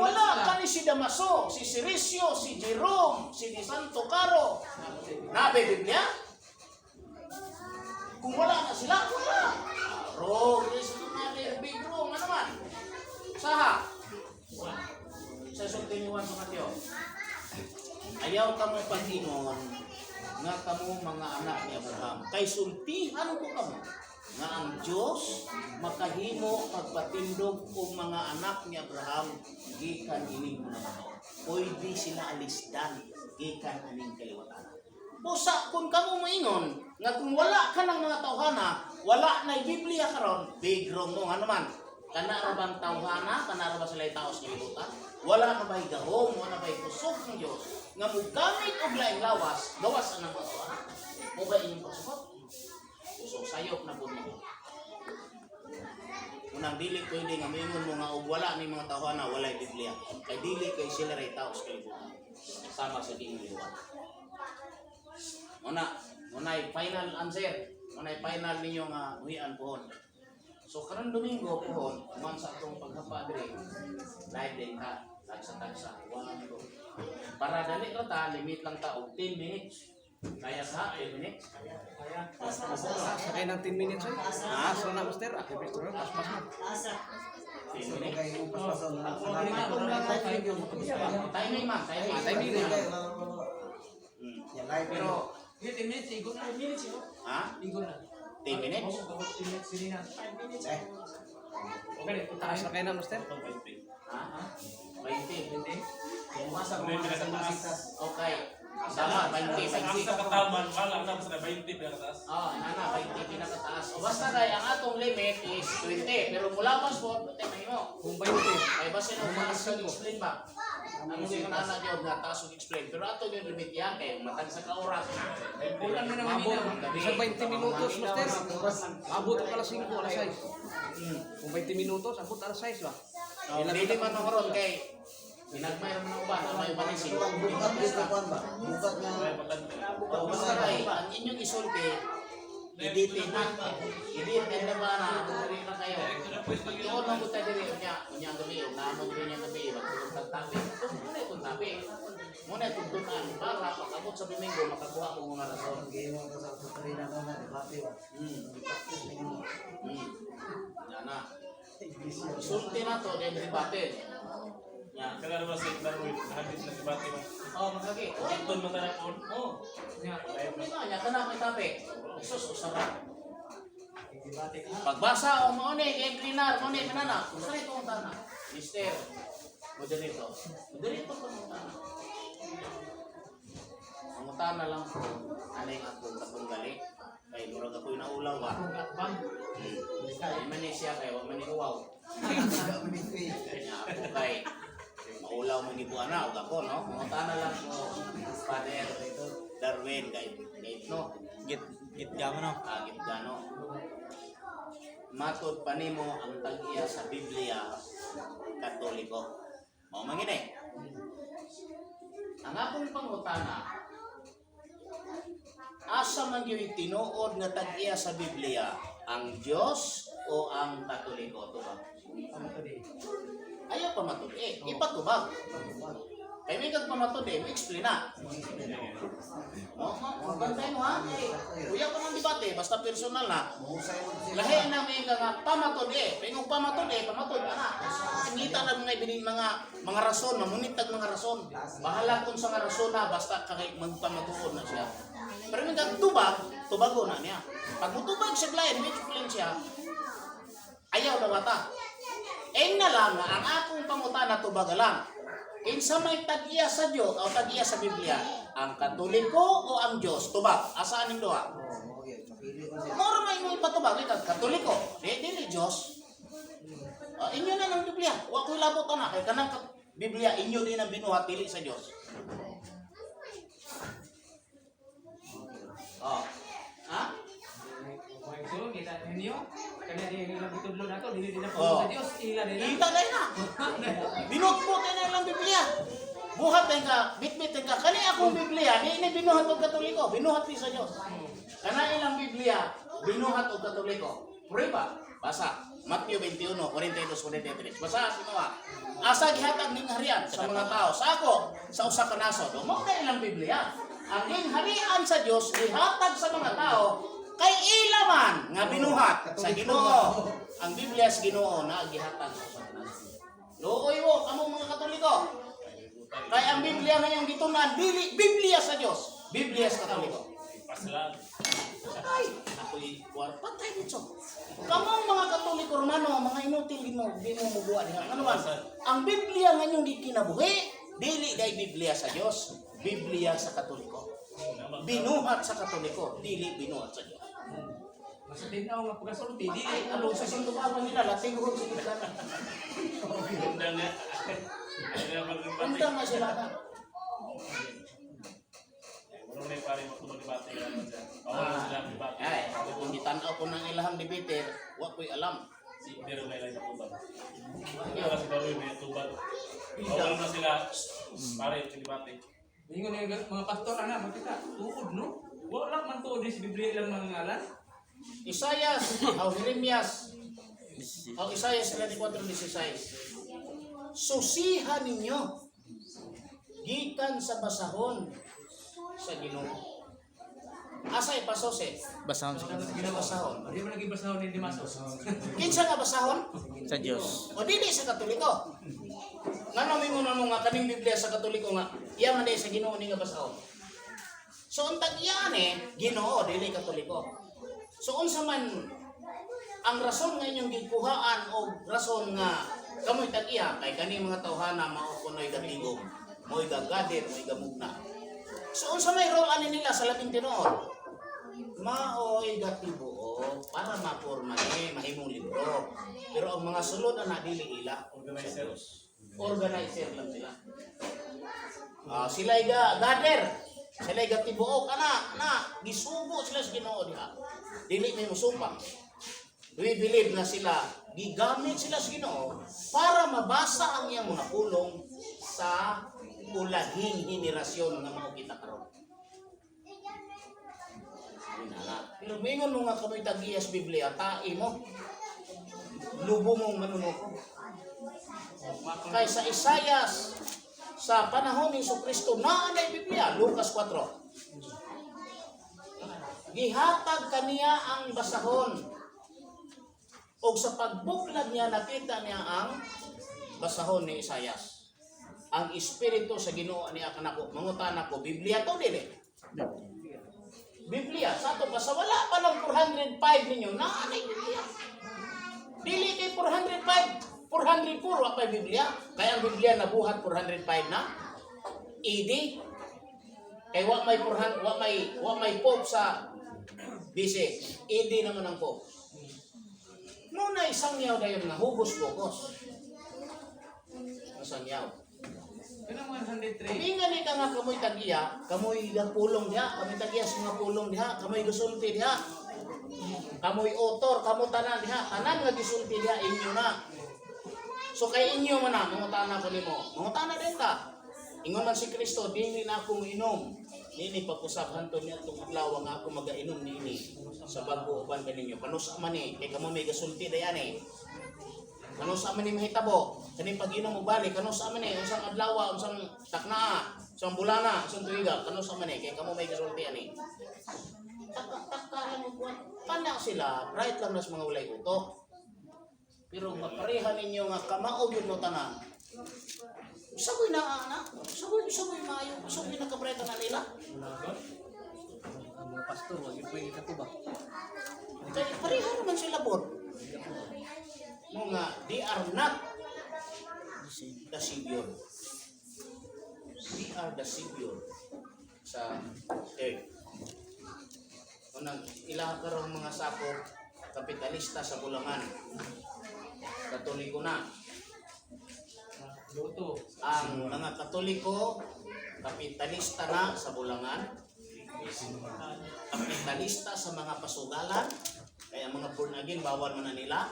Wala kani si Damaso, si Sirisio, si Jerome, si Di Santo Caro. Nabe Biblia? Kung wala na sila, wala. Wrong is another big wrong. Ano man? Saha? Sa sulti ni Juan sa Mateo. Ayaw kamo pag-ingon nga kamo mga anak ni Abraham. Kay sultihan ko kamo nga ang Dios makahimo pagpatindog og mga anak ni Abraham gikan ining mga bato. Pwede sila alisdan gikan aning kaliwatan. Busa kung kamo moingon nga kung wala ka ng mga tawhana, wala na Biblia karon, big wrong mo. Ano man? Kana ra bang tawhana? Kana ra ba sila taos nga kalibutan? Wala na ba'y gahom? Wala na ba'y kusog ng Diyos nga mugamit og laing lawas, gawas ang mga tawhana? Mo ba inyong pasukot? Usog sayop na pud mo. Unang dili pwede nga moingon mo nga og wala ni mga tawhana, walay Biblia. Kay dili kay sila ray taos kalibutan. Sama sa ding liwat. Muna, muna'y final answer. Muna'y final ninyo nga uwian pohon. So karon Domingo pohon, man sa atong paghapa diri, live din ta, tagsa-tagsa, one, two. Para dali ra ta, limit lang ta og 10 minutes. Kaya sa 10 minutes? Sakay ng 10 minutes eh. Ha? Asa na, master? Ako master, paspas na. 10 minutes? Kay yung paspasan na. Timing man, timing. Timing. Yan live. Pero, Hindi, 10 minutes, igo na. 5 minutes, igo. Ha? Igo na. 10 minutes? Oo, 10 minutes, hindi na. 5 minutes. Eh. Okay, tayo. Sakay na, master. Ha? 20. 20. Umasa ko mga sa masitas. Okay. Sama, 20, 20. Sa kataman, wala na sa 20 pinakataas. Ah, nana, 20 pinakataas. O basta kay ang atong limit is 20. Pero mula pas po, pwede mahimo. Kung 20. Kay basta nung taas sa explain ba? Ang mga nana gyud nga taas og explain. Pero ato yung limit yan kay matag sa ka oras. Kulang na naman Abot. minaw. Sa 20 minutos, master. Abot ang alas 5, alas 6. Kung 20 minutos, abot alas 6 ba? Oh, dili man ako ron kay ginagmay ra man ang uban, ang may uban ni Bukat dito kuan ba? Bukat nga. O basta kay ang inyong isulti iditin na. Iditin na ba na diri na kayo. Tuon man gud ta diri unya, unya ang gabi, naamo diri niya gabi, magtulog tag tabi. Muna itong tabi. Muna itong tunan para pag-abot sa Domingo makakuha ko mga rason. Gihimo ko sa doktrina mo na debate ba. Practice na mo. Yan na. Isulti na to then debate. Yan. Kaya naman sa Darwin, nahagit na debate mo. Oh, magkagi. Tonton mo tayo po. Oh. Problema niya kana may tabi. Jesus usara. Pagbasa o mao ni kay cleaner, mao ni kanana. Usara itong tana. Mister, moderator. Moderator ko mo tana. Mangutana lang ko aning akong katunggali. Kay murag ako'y naulaw ba. Akong atbang. Kay man ni siya kay wa man ni uwaw. Kanya ako kay maulaw man ni buana og ako no. Mangutana lang ko, Father Darwin, kay kay no. Git git gamo no. Agit gano. Matod pa nimo ang tag-iya sa Biblia Katoliko. Mao man gini. Ang akong pangutana, asa man gyud tinuod nga tag-iya sa Biblia, ang Dios o ang Katoliko? Tubag. Ayaw pa matud eh, ipatubag. Kay may kag pamatud eh, mo-explain na. No, no, bantay mo ha. Kay kuya pa man debate, basta personal na. Mahusay mo siya. Lahi na may ka nga pamatod eh. Pingong pamatod eh, pamatod ana. Ngita na mga ibining mga rason, mamunit tag mga rason. Bahala kung sa nga rason na basta kay magpamatuod na siya. Pero may kag tubag, tubago na niya. Pag mutubag siya lain, may explain siya. Ayaw na bata. Eng na lang nga ang akong pangutana tubaga lang. Kinsa may tag-iya sa Dios o tag-iya sa Biblia, ang Katoliko o ang Dios? Tubag. Asa aning duha? Oh, okay. Mapili ko siya. Moro may mo ipatubag ikaw Katoliko. Di dili Dios. Oh, inyo na ng Biblia. Wa ko'y labot ana kay kanang Biblia inyo din ang binuhat dili sa Dios. Oh. Ha? So, kita ninyo. Kanya di ilang gitudlo na to, dili din na Oh. sa Dios, ila din na. Ita na na. Binukbot na lang Biblia. Buhat tayo ka, bitbit tayo ka. Kani akong Biblia, di ini binuhat og Katoliko, binuhat ni sa Dios. Kana ilang Biblia, binuhat og Katoliko. Prueba, basa. Matthew 21, 42, 43. Basa si Noah. Asa gihatag ning harian sa mga tao? Sa ako, sa usa ka nasod. O mao na ilang Biblia. Ang ning harian sa Dios gihatag sa mga tao kay ila man nga binuhat sa Ginoo. Ang Biblia sa Ginoo na gihatag sa usa ka nasod. Luoy mo kamong mga Katoliko. Kay ang Biblia ngayong gitunan dili Biblia sa Dios, Biblia sa Katoliko. Paslan. Patay! Ako'y war, patay dito. Kamong mga Katoliko Romano, mga inutil di mo, di mo mubuha diha. Ano man? Ang Biblia nga inyong gikinabuhi, dili day Biblia sa Dios, Biblia sa Katoliko. Binuhat sa Katoliko, dili binuhat sa Dios. Mas tinaw nga pagkasulti dili Ay, ano sa sintumawan nila, lating ro sa gitna. Undang nga. Kaya pag-debate. Undang nga sila na. Wala na yung pare mo debate ka naman siya. Bawal na sila debate. Ay, kung gitanaw ko ng ilahang debater, wa ko'y alam. Si pero may lang tubag. Wala si Baroy may tubag. Bawal na sila pare yung debate. Ingon yung mga pastor ana makita tuod no. Wala man tuod ni si Biblia ilang mga ngalan. Isayas, o Jeremias, o Isayas 34:16. Susiha ninyo gikan sa basahon sa Ginoo. Asa ipasose? Basahon sa Sa basahon. Di man lagi basahon ni Dimaso. Kinsa nga basahon? Sa Diyos. O dili sa Katoliko. Ngano mingon mo nga kaning Biblia sa Katoliko nga iya man sa Ginoo ni nga basahon. So ang tag-iya ni Ginoo dili Katoliko. So unsa man ang rason nga inyong gikuhaan o rason nga kamoy tag-iya kay kani mga tawhana mao kunoy gatigom, mo'y gagadir, mo'y gamugna. So unsa may role ani nila sa labing tinuod? Maoy gatibuo para maporma ni mahimong libro. Pero ang mga sulod na dili ila Organizer. organizer lang sila. Ah, sila ga gather. Sila ga tibuok ana na gisugo sila sa Ginoo diha. Dili may musumpa. We believe na sila gigamit sila sa Ginoo para mabasa ang iyang mga pulong sa ulahing henerasyon nga mao kita karon. Wala. Pero mingon mo nga kamoy tag-iyas Biblia, tae mo. Lubo mong manunuko. Kay sa Isayas, sa panahon ni Kristo naa na Biblia, Lucas 4. Gihatag kaniya ang basahon. O sa pagbuklat niya, nakita niya ang basahon ni Isayas. Ang espiritu sa Ginoo niya kanako, mangutana ko, Biblia to dili. Biblia, sa ato pa sa wala pa lang 405 ninyo, naa na Biblia. Dili kay 405, 404 wa pa Biblia. Kaya ang Biblia nabuhat 405 na. AD. Kay wa may 400, wa may pope sa BC. AD naman ang pope. Nuna isang yaw dayon nga hugos bugos. Isang yaw. Kanang 103. Pinga ni ka nga kamoy tagiya, kamoy pulong diha, kamoy tagiya sa mga pulong diha, kamoy gisulti diha. Kamoy author, kamo tanan diha, tanan nga gisulti diha inyo na. So kay inyo man na, mangutana ko nimo. Mangutana din ta. Ingon man si Kristo, dili na ako moinom. Nini pag-usap hanto niya itong adlaw nga ako magainom niini sa bago uban kaninyo. Kanusa man ni, kay kamo may gasulti dayan eh. Kanusa man ni mahitabo? Kani pag-inom og bali, kanusa man ni unsang adlaw, unsang taknaa, unsang bulana, unsang tuiga, kanusa man ni kay kamo may gasulti ani. Taka taka lang og kuan. Kana sila, right lang nas mga walay utok. Pero mapareha ninyo nga kamao gyud mo tanan. Usa ko'y naa na, usa ko'y maayo, usa ko'y nakabreta na nila. Ang mga pastor, wag yung pwede katubag. Kay pareha naman sila bod. Mo nga they are not the savior. We are the savior sa earth. Unang ila karong mga sakop kapitalista sa bulangan. Katoliko na. Loto. Ang mga Katoliko kapitalista na sa bulangan. Kapitalista sa mga pasugalan. Kaya mga born again bawal man na nila.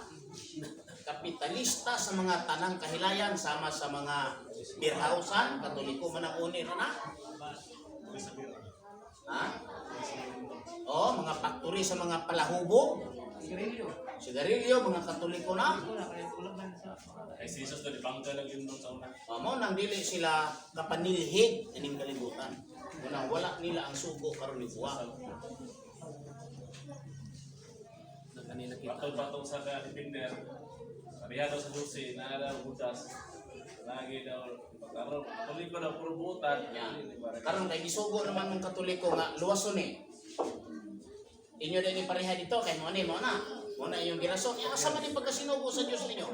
Kapitalista sa mga tanang kahilayan sama sa mga beerhousean, Katoliko man ang owner na. Ha? Oh, mga factory sa mga palahubog, Sigarilyo. sigarilyo, mga Katoliko na. Wala kaya wala man sa Ay si Jesus na dibangga lang yun sa una. O, mo nang dili sila kapanilhig ining kalibutan. Munang wala nila ang sugo karon ni buwa. Na kanina kita. Patong-patong sa ka defender. Pareha daw sa Jose, naa daw butas. Lagi daw pagkaroon. Katoliko daw puro butan. Ya. Karon kay gisugo naman ng Katoliko nga luwason eh. Inyo din pareha dito kay mo ni mo na. Mo na inyong girason. Ya, asa man yung pagkasinugo sa Dios ninyo?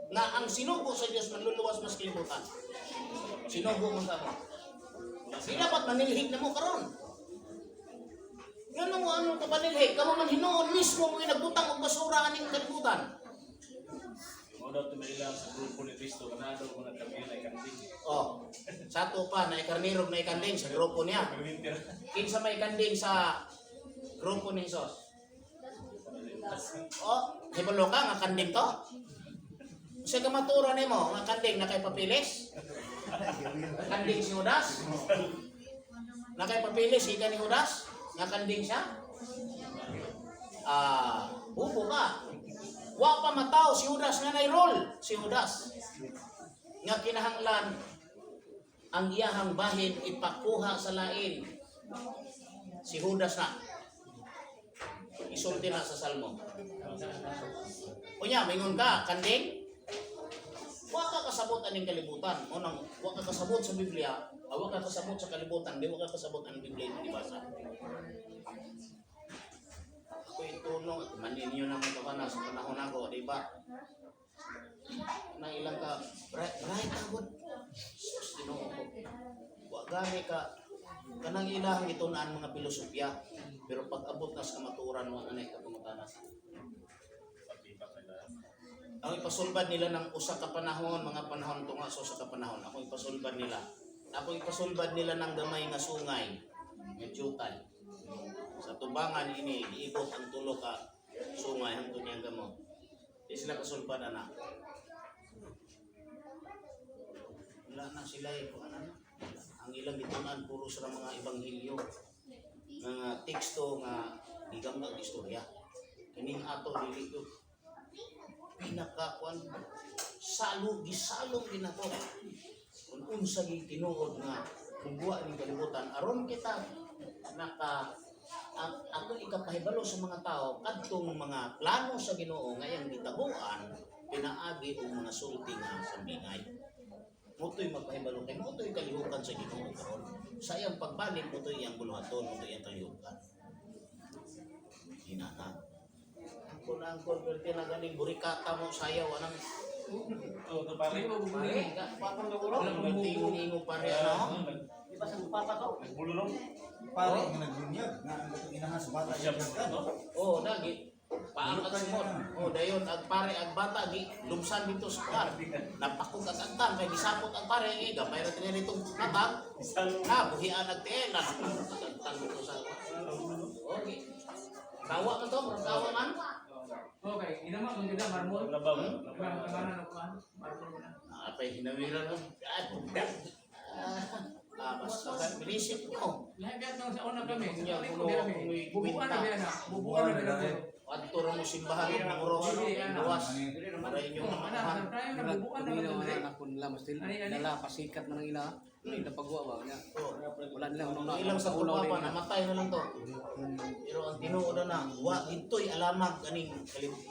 Nga ang sinugo sa Dios manluluwas mas kalibutan. Sinugo man kamo. Di dapat manilhig na mo karon. Ngano mo anong kapanilhig? Kamo man hinuon mismo mo nagbutang og basura aning kalibutan. Mo daw tumailang sa grupo ni Cristo kana daw mga kami ay kanding. Oh, sa ato pa na ikarnirog na ikanding sa grupo niya. Permintir. Kinsa may kanding sa grupo ni Jesus? Oh, hibalo ka nga kanding to? Sa kamatura nimo nga kanding na kay papilis? Kanding si Judas? Na kay papilis ika ni Judas? Nga kanding siya? Ah, upo ka. Wa pa mataw si Judas nga nayrol si Judas. Nga kinahanglan ang iyahang bahin ipakuha sa lain. Si Judas na. Isulti na sa Salmo. Unya, mingon ka, kanding? Wa ka kasabot aning kalibutan. O nang, wa ka kasabot sa Biblia, ah, wa ka kasabot sa kalibutan, di wa ka kasabot ang Biblia imong gibasa. Ako itulong, at maninyo na mo ka na sa panahon ako, di ba? Na ilang ka, bright, bright ako. Sus, Ginoo ko. Wa gani ka, kanang ilahang itunan mga filosofiya, pero pag abot na sa kamaturan, wa na na ikapangutana. Ang ipasulbad nila ng usa ka panahon, mga panahon tunga sa usa ka panahon. Ako ipasulbad nila. Ako ipasulbad nila ng gamay nga sungay, nga jutay. Sa tubangan ini giibot ang tulo ka sungay hangtod niyang gamot. Di sila kasulbad ana. Wala na sila eh, kung ano na. Ang ilang gitunan puro sa mga ebanghelyo, mga teksto nga gigamag istorya. Kining ato dili ko pinaka kuan salo gisalong ginato kung unsa gi tinuod nga mugwa ning kalibutan aron kita naka ang ato ikapahibalo sa mga tao kadtong mga plano sa Ginoo nga iyang gitaguan pinaagi og mga sulti nga sa bingay. Motoy magpahibalo kay motoy kalihukan sa Ginoo karon sa iyang pagbalik, motoy iyang buluhaton, motoy iyang kalihukan. Hinana ako na ang konverte na ganing burikata mo sayaw anang Oh, to pare. pare tingo pare ano. Di ba sa papa ko? Nagbululong. Pare nga nagbunyag nga ang katong inahan sa bata Siya siya. to. Oh, dagi. Paang at sumod. Oh, dayon ag pare ag bata gi lumsan dito sa kar. Napakog ang agtang kay gisapot ang pare eh gamay ra tingali itong natag. Na buhian ag tiil na napakog ang agtang dito sa. Okay. Kawa man to, murag kawa man. Okay, inama man gid marmol. Labaw. Mga kamana na kuan, marmol na. Ah, pay hinawiran mo. Ah, pugda. Ah, basta ka bilisip mo. Lahi biya nang sa una kami. Unya, Sa kuno, kami. kuno'y Bubuan na kwinta. biya na. Bubuan na biya na. Adto ra mo simbahan og nanguro. Luwas. Para inyong Oh, ana, namatahan. sa tayo na bubuan na Kami biya na na. anak ko nila, mas Ani, ani? dala, pasikat man ang ila. Ila pagwa ba niya. Oh. Wala nila Ang ilang sa papa, namatay na lang to. Pero ang tinuod na, wa ito'y alamag aning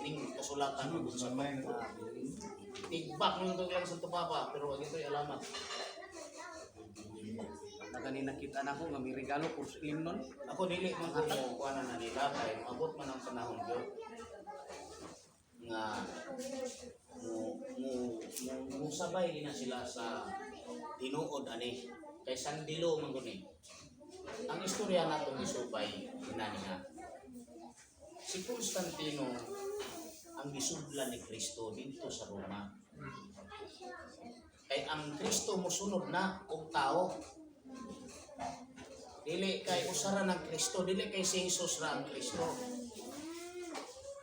ning kasulatan ug sa tigbak nung lang sa papa, pero wag ito'y alamag. Na kanina kita na ako nga may regalo kurs ilim nun. Ako dili man ko mo kuha na nila kay moabot man ang panahon gyud nga mo mo mo, mo sabay din na sila sa tinuod ani kay sandilo man gud ni. Ang istorya natong isubay inani nga si Constantino ang gisudlan ni Kristo didto sa Roma. Kay ang Kristo mosunod na og tao. Dili kay usara ng Kristo, dili kay si Jesus ra ang Kristo.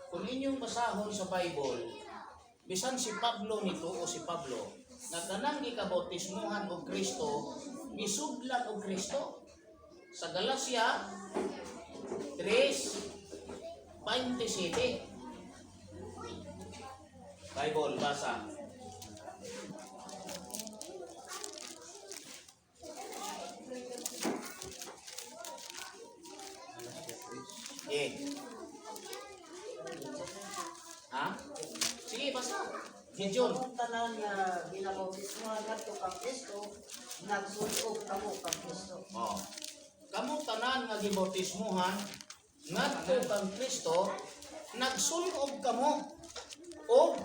Kung inyong basahon sa Bible, bisan si Pablo nito o si Pablo, nga kanang gikabautismuhan og Kristo, gisudlan og Kristo. Sa Galacia 3:27. Bible, basa. Eh. Ha? Sige, basa. Gideon. Ang tanan nga ginabautismohan ngadto kang Kristo, nagsul-ob kamo kang Kristo. Oh. Kamo tanan nga gibautismuhan ngadto kang Kristo, nagsul-ob kamo og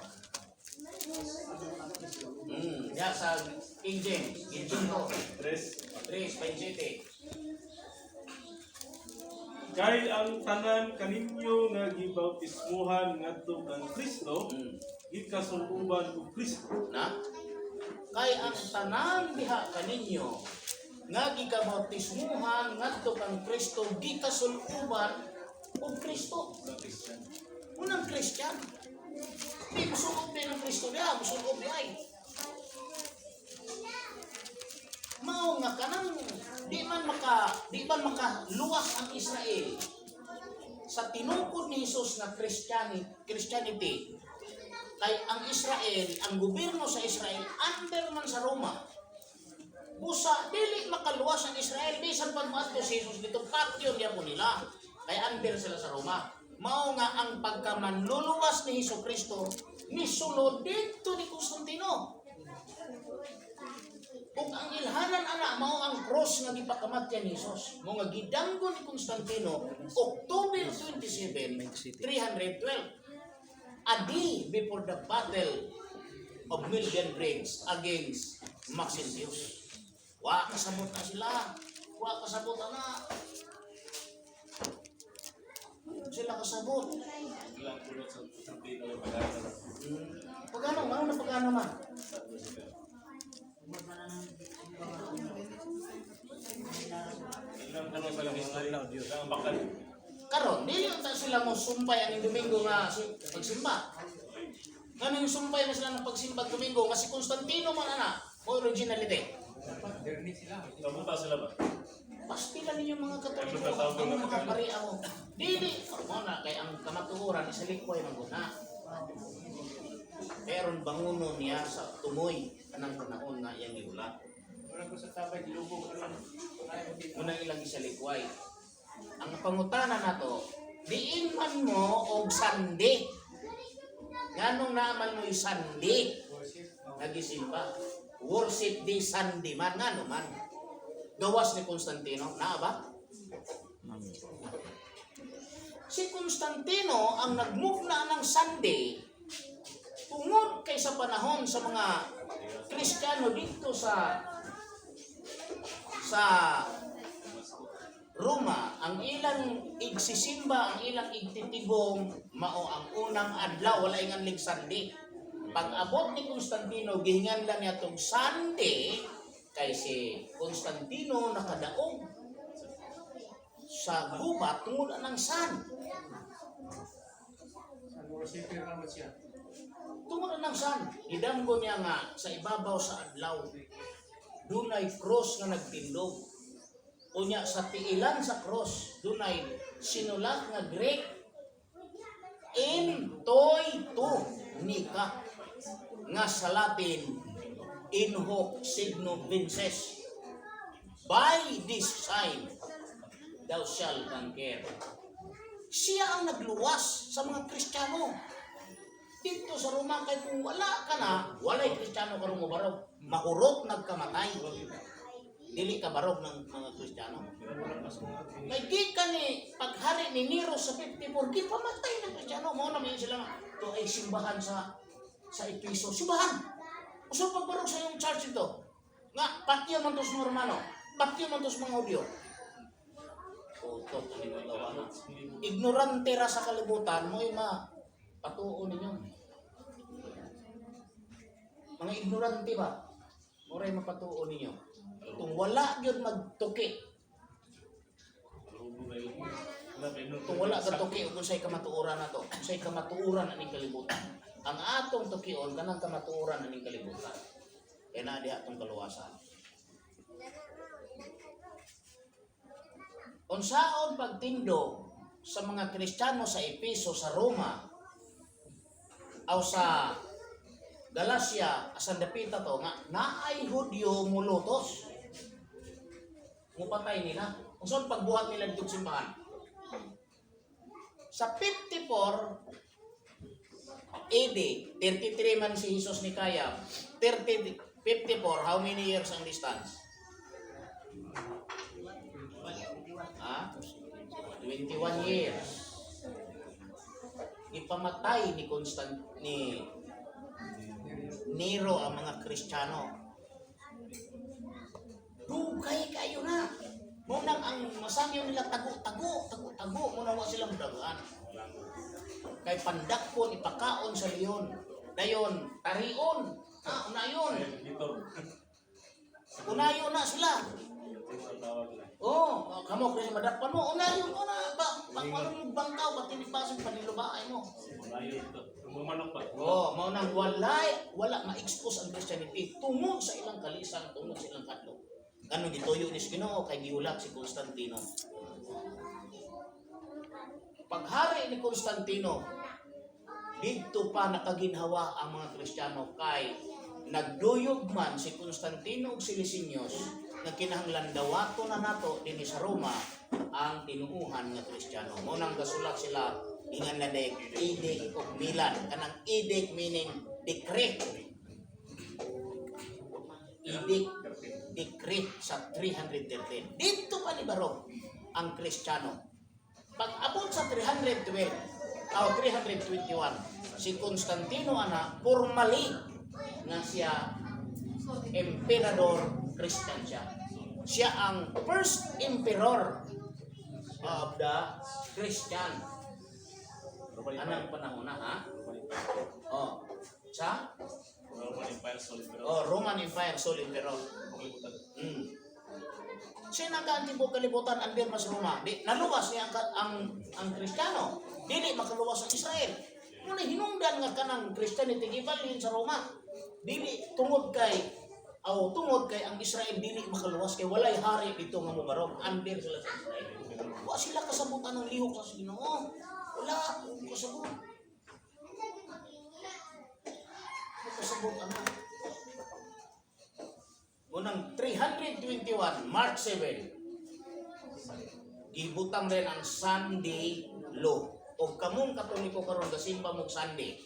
ya sa King James, Gideon to. Tres. 3:27. Kay ang tanan kaninyo nga gibautismuhan ngadto kang Kristo, gikasuluban og Kristo. Na? Kay ang tanan diha kaninyo nga gikabautismuhan ngadto kang Kristo, gikasul-uban og Kristo. Unang Christian. Di musulob din ang Kristo diha, musulob di ay. Mao nga kanang di man makaluwas ang Israel sa tinukod ni Jesus na Christianity, kay ang Israel, ang gobyerno sa Israel under man sa Roma. Busa dili makaluwas ang Israel bisan pa moadto si Jesus dito, patyon po nila kay under sila sa Roma. Mao nga ang pagkamanluluwas ni Hesus Kristo nisulod dito ni Constantino. Ug ang ilhanan ana mao ang cross nga gipakamatyan ni Jesus. Mao nga gidanggo ni Constantino October 27, 312. A day before the battle of Milvian Bridge against Maxentius. Wa kasabot na sila. Wa kasabot ana. Sila kasabot. Ilang pulot sa Constantino yung pag-asa. Pagano, mao na pagano man. Sa Lucifer. Ilang pulot sa history. Ilang bakal. Karon, dili unta sila mo sumpay aning Domingo nga pagsimba. Ngayon sumpay na sila ng pagsimba Domingo nga si Constantino man ana, mo originality. Dirni sila. Kamuta sila ba? Pastila ninyo mga Katoliko, ang mga pari ako. Dili, mo na kay ang kamatuoran isalikway man gud na. Pero banguno niya sa tumoy kanang panahon nga iyang giulat. Wala ko sa tabay gilubog aron. Muna ilang isalikway. Ang pangutana nato, diin man mo og Sunday. Nganong naaman mo yung Sunday? Nagisimba. Worship day Sunday man, ngano man. Gawas ni Constantino, naa ba? Si Constantino ang nag-move na ng Sunday tungod kay sa panahon sa mga Kristiyano dito sa Roma, ang ilang igsisimba, ang ilang igtitibong, mao ang unang adlaw, wala ingan lig Sunday. Pag abot ni Constantino, gihingan lang niya tong Sunday, kay si Constantino nakadaog sa gubat tungod anang sun. Worshipper man siya. Tungod anang sun. Gidamgo niya nga sa ibabaw sa adlaw, dunay cross nga nagtindog. Unya sa tiilan sa cross, dunay sinulat nga Greek in toi to nika nga sa Latin in hoc signo vinces, by this sign thou shalt conquer. Siya ang nagluwas sa mga Kristiyano dito sa Roma, kay kung wala ka na, walay Kristiyano karong mobarog, mahurot nagkamatay, dili ka barog ng mga Kristiyano. Kay gikan ni paghari ni Nero sa 54, gipamatay ng Kristiyano. Mao na sila nga, to ay simbahan sa Episo. Simbahan! Usa pagbarog sa iyong church ito. Nga, patyo man to sa mga Romano. Patyo man to sa mga Hudyo. Utot, ano yung gawa na. Ignorante ra sa kalibutan, mo ma patuo ninyo. Mga ignorante ba? Moray mapatuo ninyo. Kung wala gyud magtuki, kung wala ka tuki ug unsay kamatuoran nato, unsay kamatuoran aning kalibutan. Ang atong tukion kanang kamatuoran aning kalibutan. Kay naa diha atong kaluwasan. Unsaon pagtindog sa mga Kristiyano sa Epeso, sa Roma, aw sa Galacia, asan dapita to nga naay Hudyo mulutos. Mupatay nila. Unsaon pagbuhat nila dito sa simbahan? Sa 54 AD, 33 man si Jesus ni Kaya, 30, 54, how many years ang distance? Ha? 21 years. Ipamatay ni Constant ni Nero ang mga Kristiyano. Dugay kayo na. Munang ang masangyo nila tago-tago, tago-tago, muna wa silang dagaan. Kay pandakpon ipakaon sa leon. Dayon, tarion. Ah, unayon. Dito. Unayon na sila. Ito ang tawag na. Oh, kamo kasi madakpan mo. Unayon mo na. Ba, ba, ba, bangkaw, ba tinipasin panilubaay mo. Malayo ito. Manok pa. Oh, mao nang walay, wala ma-expose ang Christianity tungod sa ilang kalisang, tungod sa ilang kadlok. Ganun gituyo ni Ginoo kay giulat si Constantino. Paghari ni Constantino, didto pa nakaginhawa ang mga Kristiyano kay nagduyog man si Constantino ug si Licinius nga kinahanglan dawato na nato dinhi sa Roma ang tinuuhan nga Kristiyano. Mao nang gasulat sila ingan na dek Edict of Milan, kanang edict meaning decree. Edict, decree sa 313. Dito pa ni Barog ang Kristiyano. Pag abot sa 312 o 321, si Constantino ana formally nga siya emperador Christian siya. Siya ang first emperor of the Christian. Roman Empire. Anang panahon na, ha? Roman Empire. Oh. Sa? Roman Empire Sol Emperor. Oh, Roman Empire sole emperor. Kalibutan. Siya ang tibok kalibutan ang mas Roma. Di, naluwas niya ang Kristiyano. Dili makaluwas ang Israel. Muna hinungdan nga kanang Christianity gibalhin sa Roma. Dili tungod kay aw tungod kay ang Israel dili makaluwas kay walay hari dito nga mobarog. Under sila sa Israel. Wa sila kasabutan ng lihok sa Ginoo. Wala kasabot. Wa kasabot ana. Unang 321, March 7, gibutang rin ang Sunday law. O kamong Katoliko karon gasimba mo Sunday.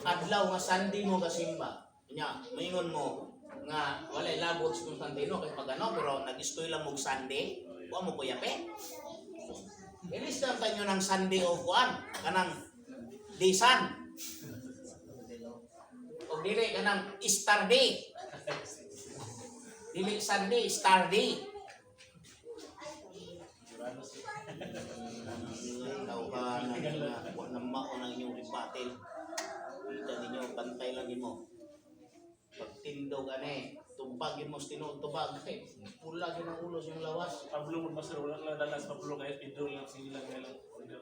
Adlaw nga Sunday mo gasimba. Nya, maingon mo nga walay labot si Constantino kay pag ano, pero nag-istoy lang mo Sunday, wa mo kuyape. Ilis lang tanyo ng Sunday of one, kanang day sun. O dili kanang Star Day. Dili Sunday, Star Day. Uranus. Tawhan na nga, wa na mao ng inyong ribatil. Kita ninyo, bantay lang mo. Pagtindog ane, tubagin mo sa tinuod tubag. Eh, pula yun ang ulos yung lawas. Pablo mo master wala lang dala sa Pablo kaya Pedro lang sila lang order.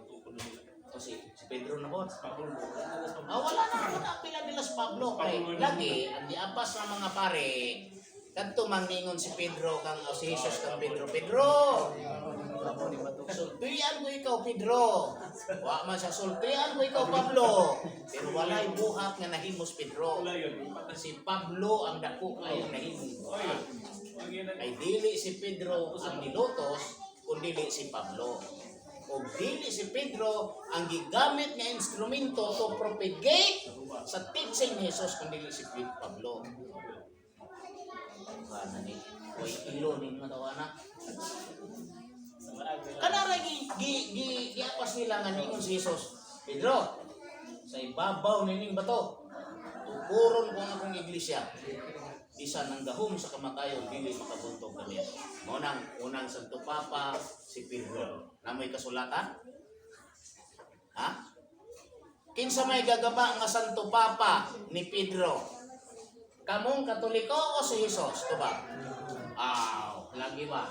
Tukod na nila. O si Pedro na po. Pablo wala dala sa Pablo. Ah, wala na, wala pila nila si Pablo. Kay, lagi, ang giapas ng mga pare, kadto mang ningon si Pedro kang o si Jesus kang Pedro. Pedro! Sultian ko ikaw, Pedro. Wa man siya, sultian ko ikaw, Pablo. Pero walay buhat nga nahimos Pedro. Wala yun. Si Pablo ang dako kayong nahimo. Oh yun. Ang yun ang Kay dili si Pedro ang nilutos, kundi si Pablo. O dili si Pedro ang gigamit nga instrumento to propagate sa teaching ni Jesus kundi si Pablo. Kana ni, oy ilo ni mga tawana. Kanara gi gi gi giapas nila nga ningon si Jesus. Pedro, sa ibabaw nining bato, tukuron ko ang akong iglesia. Bisan ang gahom sa kamatayon dili makabuntog kami. Mao nang unang Santo Papa si Pedro. Namoy kasulatan? Ha? Kinsa may gagaba nga Santo Papa ni Pedro? Kamong Katoliko o si Jesus? Tuba? Aw, lagi ba?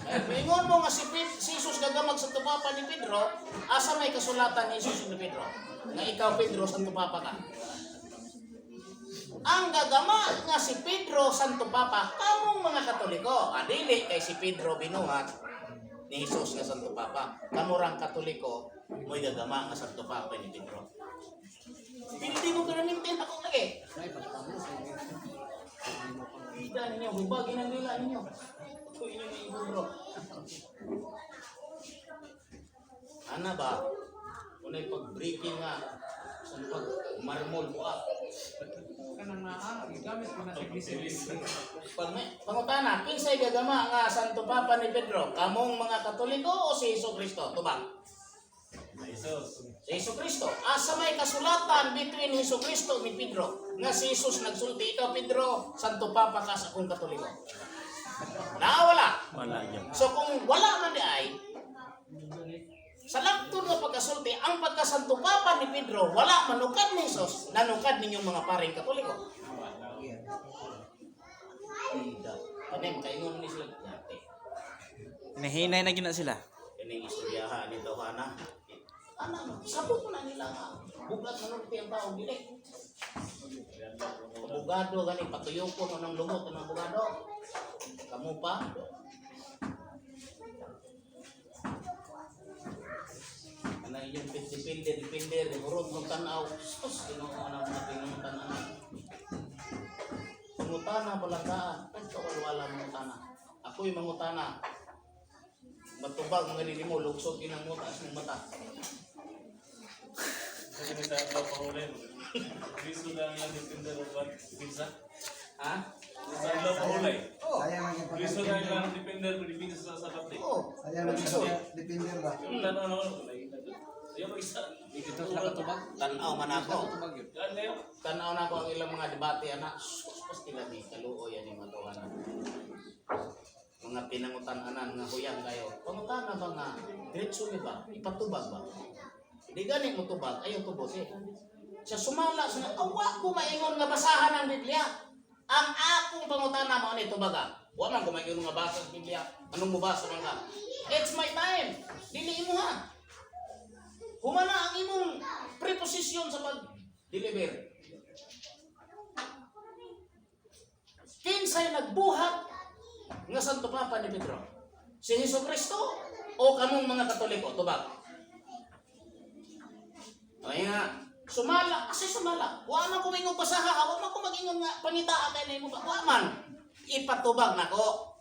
Eh, Mingon mo nga si Jesus gagamag Santo Papa ni Pedro, asa may kasulatan ni Jesus ni Pedro? Nga ikaw Pedro Santo Papa ka. Ang gagama nga si Pedro Santo Papa, kamong mga Katoliko, adili kay si Pedro binuhat ni Jesus nga Santo Papa. Kamurang Katoliko, mo'y gagama nga Santo Papa ni Pedro. Hindi mo karamintin ako lagi. Ay, Pablo sa inyo. Kita ninyo, hubagin ang dila ninyo. Ito inyong iburo. Ana ba? Unay pag-breaking nga sa pag marmol mo ah. Kanang naa, gigamit ko na sa iglesia. Pag may pangutana, kinsay gagama nga Santo Papa ni Pedro? Kamong mga Katoliko o si Hesus Kristo? Tubag. Jesus. Si Hesus Kristo. Asa may kasulatan between Hesus Kristo ni Pedro nga si Jesus nagsulti, ikaw Pedro, Santo Papa ka sa akong Katoliko. Nawala. Wala yun. So kung wala man di ay, sa langtod nga pagkasulti, ang pagkasanto papa ni Pedro, wala manukad ni Jesus, nanukad ninyong mga paring Katoliko. Ida. Panem, kaingon ni sila. Yate. Hinahinay na gina sila. Kaning istoryahan ni Tawhana. Ana, sabot mo na nila nga. Buglat manulti ang tao, dili. Abogado, gani, patuyoko mo ng lumot ng abogado. Kamu pa. Ana inyong depende, depende, hurot mong tanaw. Sus, ginoo na mga tingong tanaw. Pangutana, balangkaan. Nagkawalwala mangutana. Ako'y mangutana. Matubag mga nili mo, lugsod ginang mo, taas mong mata. Kasi may sa adlaw pahulay. Kristo na ang ilang defender of what? Depensa? Ha? Sa adlaw pahulay. Sayang lang yung Kristo na ang pagka-defender. ilang defender pero depensa sa sabat eh. Oo. Sayang lang yung defender ba? Yung tanaw na wala. Ayaw mag-isa. Ito sila katubag. Tanaw man ako. Katubag yun. Gaan kayo. Tanaw na ako ang ilang mga debate, anak. Sus, pastila ni kaluoy yan yung matawanan. Mga pinangutan-anan nga huyang kayo. Pangutana ba nga, diretso ni ba? Ipatubag ba? Di gani mo tubag, ayaw tubos eh. Sa sumala, sa awa ko maingon nga basahan ang Biblia. Ang akong pangutana mo ni tubaga. Wa man ko maingon nga basa ang Biblia. Anong mubasa man ka? It's my time. Dili imo ha. Humana ang imong preposition sa pag-deliver. Kinsay nagbuhat nga Santo Papa ni Pedro? Si Hesus Kristo o kamong mga Katoliko? Tubag. Ay nga, sumala, kasi sumala. Wa man ko maingon basaha, ha? Wa man ko mag-ingon nga pangitaa kay nimo ba? Wa man. Ipatubag nako.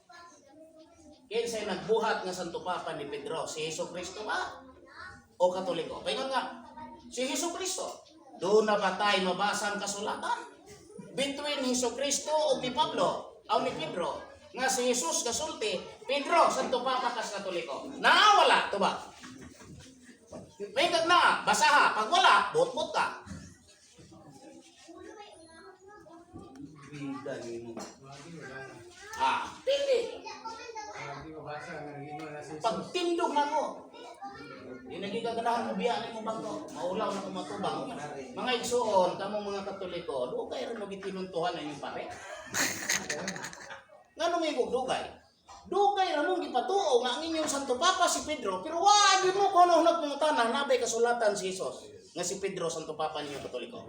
Kinsay nagbuhat nga Santo Papa ni Pedro? Si Hesus Kristo ba? O Katoliko? Paingon nga, si Hesus Kristo. Doon na ba tayo mabasa ang kasulatan? Between Hesus Kristo o ni Pablo, o ni Pedro, nga si Jesus gasulti, Pedro, Santo Papa kas Katoliko. Naawala, to ba? May kag na, basaha. Pag wala, bot-bot ka. Bida nimo. Ah, pili. Pagtindog na ko. Di nagigaganahan mo biya nimo bangko. Maulaw na kumatubang. Mga igsuon, kamong mga Katoliko, dugay ra mo gitinuntuhan na inyong pare. Ngano may dugay? Dugay ra mong gipatuo nga ang inyong Santo Papa si Pedro, pero wa gyud mo kuno nagpangutana nabay kasulatan si Jesus nga si Pedro Santo Papa ninyo Katoliko.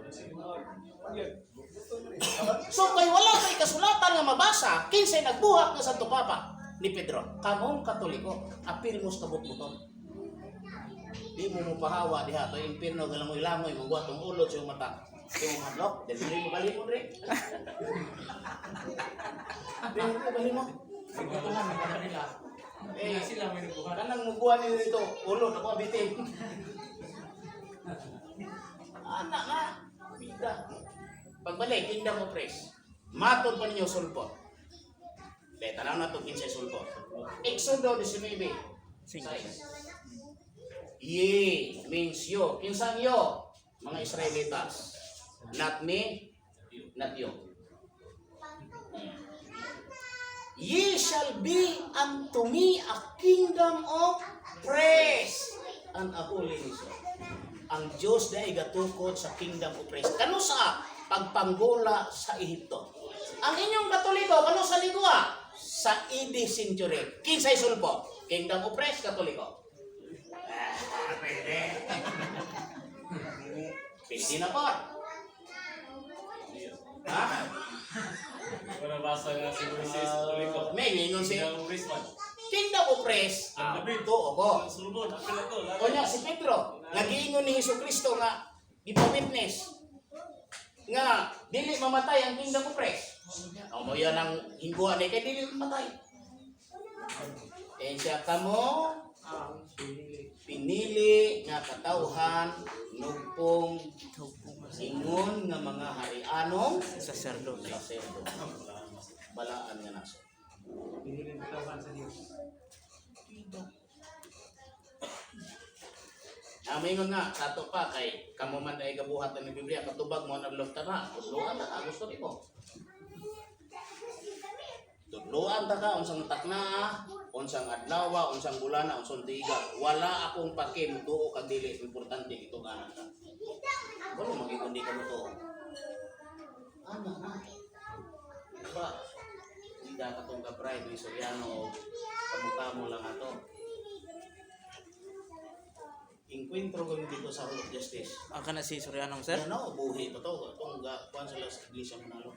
So kay wala kay kasulatan nga mabasa, kinsay nagbuhat nga Santo Papa ni Pedro? Kamong Katoliko, apil mo sa kabutbuton. Di mo mopahawa diha to impierno galangoy-langoy mo tong ulod sa iyong mata. Di mo hadlok, dili mo bali mo dre. Dili mo bali mo. Siguratuhan na pala nila. Eh, Eh, sila may nagbuhat. Kanang muguan nila dito, ulod ako abitin. Anak nga, bida. Pagbalik, kingdom of praise. Matod pa ninyo sulpot. Le, tanaw na to kinsay sulpot. Exodo 19. Sige. Size. Ye means yo. Kinsang yo? Mga Israelitas. Not me, not you. Ye shall be unto me a kingdom of priests and a holy nation. Ang Diyos na igatukod sa kingdom of priests. Kano sa pagpanggola sa Ehipto? Ang inyong Katoliko, kano sa ligwa? Sa AD century. Kinsay sulpo? Kingdom of priests, Katoliko. Ah, pwede. Pwede na po. Ha? Wala basa nga si Moises, Katoliko. May ningon si Kingdom of Priests man. Kingdom of Priests. Ang David. Tuo ko. Ang Solomon, apil na to. O niya, si Pedro, nagiingon ni Hesus Kristo nga ipa-witness nga dili mamatay ang Kingdom of Priests. O mo yan ang hingguan ni kay dili mamatay. Eh siya kamo pinili nga katawhan nugpong ingon nga mga harianong Sacerdote. saserdote. Balaan nga naso. Pinili ang katawan sa Diyos. Ah, maingon nga, sa ato pa, kay kamo man ay gabuhat ng Biblia, katubag mo naglog ta na, tudloan ta ka, gusto nimo. Tudloan ta ka, unsang takna, unsang adlaw, unsang bulana, unsang tiga. Wala akong pake, mutuo kag dili, importante ito nga ka. Wala magiging di ka mutuo. Ana na. Diba? Hindi ka tong ka-bride ni Soriano, kamukha mo lang ato. Inkwentro kami dito sa Hall of Justice. Ang kana si Soriano, sir? Ano, buhi pa to. Itong kuan sila sa Iglesia Manalo.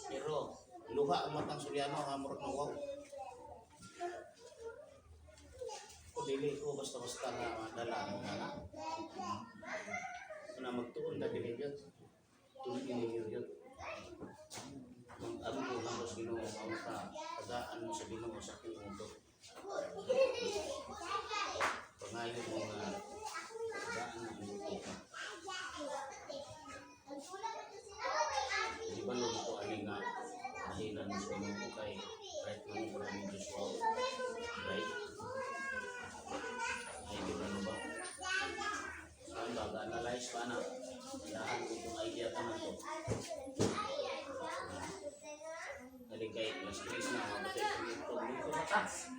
Pero, luha ang matang Soriano, hamurot na wow. O dili ko basta-basta na madala ang mga. Na magtuon na dili yun. Tuon ninyo yun. Mag-ampo lang sa Ginoo ang ka tagaan mo sa Ginoo sa tinuod. Pangayo mo nga tagaan mo ang ka. Di ba nung ko ani nga dahilan sa Ginoo kay right mo ko ni Joshua. Right? Ay di ba no ba? Ang baga analyze pa na. Dahan ko itong idea ka na to. Dali kay alas 3 na mabutay ko dito. Dito na ta.